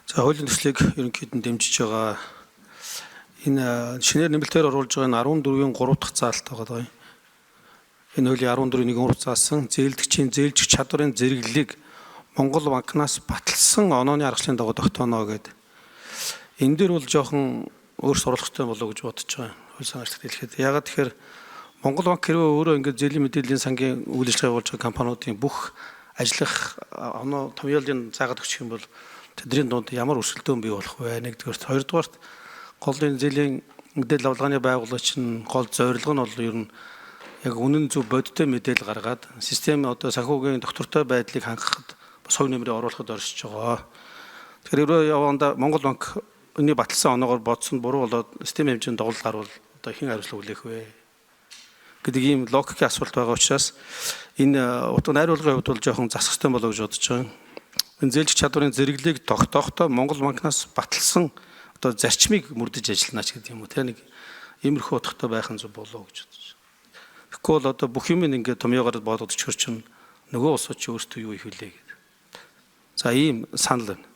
За, хуулийн төслийг ерөнхийд нь дэмжиж байгаа. Энэ шинээр нэмэлтээр оруулж байгаа энэ 14-ийн 3 дахь заалт байгаа даа. Энэ хуулийн 14-ийн 1 3 заасан зээлдэгчийн зээлжих чадварын зэрэглэлийг Монгол банкнаас баталсан онооны аргачлалын дагуу тогтооно гэдэг. Энэ дээр бол жоохон өөр сурлагатай болов уу гэж бодож байгаа. Хууль санаачлалт хэлэхэд. Яагаад тэгэхээр Монгол банк хэрвээ өөрөө ингээд зээлийн мэдээллийн сангийн үйл ажиллагаа явуулж байгаа компаниудын бүх ажиллах оноо томьёолыг заагаад өгчих юм бол тэдний дунд ямар өрсөлдөөн бий болох вэ? Нэгдүгээрт, хоёрдугаарт гол энэ зээлийн мэдээлэл авлагын байгууллага чинь гол зорилго нь бол ер нь яг үнэн зөв бодиттой мэдээлэл гаргаад систем одоо санхүүгийн доктортой байдлыг хангахад бас хувь нэмрээ оруулахад оршиж байгаа. Тэгэхээр ерөө явандаа Монгол банк энэний баталсан оноогоор бодсон буруу болоод систем хэмжээнд доголдол гарвал одоо хэн хариуцлага хүлээх вэ гэдэг ийм логикийн асуулт байгаа учраас энэ утга найруулгын хувьд бол жоохон засах ёстой болоо гэж бодож байгаа. Энэ зээлжих чадварын зэрэглэлийг тогтоохдоо Монгол банкнаас баталсан одоо зарчмыг мөрдөж ажиллана ч гэдэг юм уу, те, нэг иймэрхүү утгатай байх нь зөв болоо гэж бодож байна. Тэгэхгүй бол одоо бүх юм ингээд томьёогоор бодоод өчгөр чинь нөгөө улсууд чи өөртөө юу их вүлээ гэдэг. За, ийм санал байна.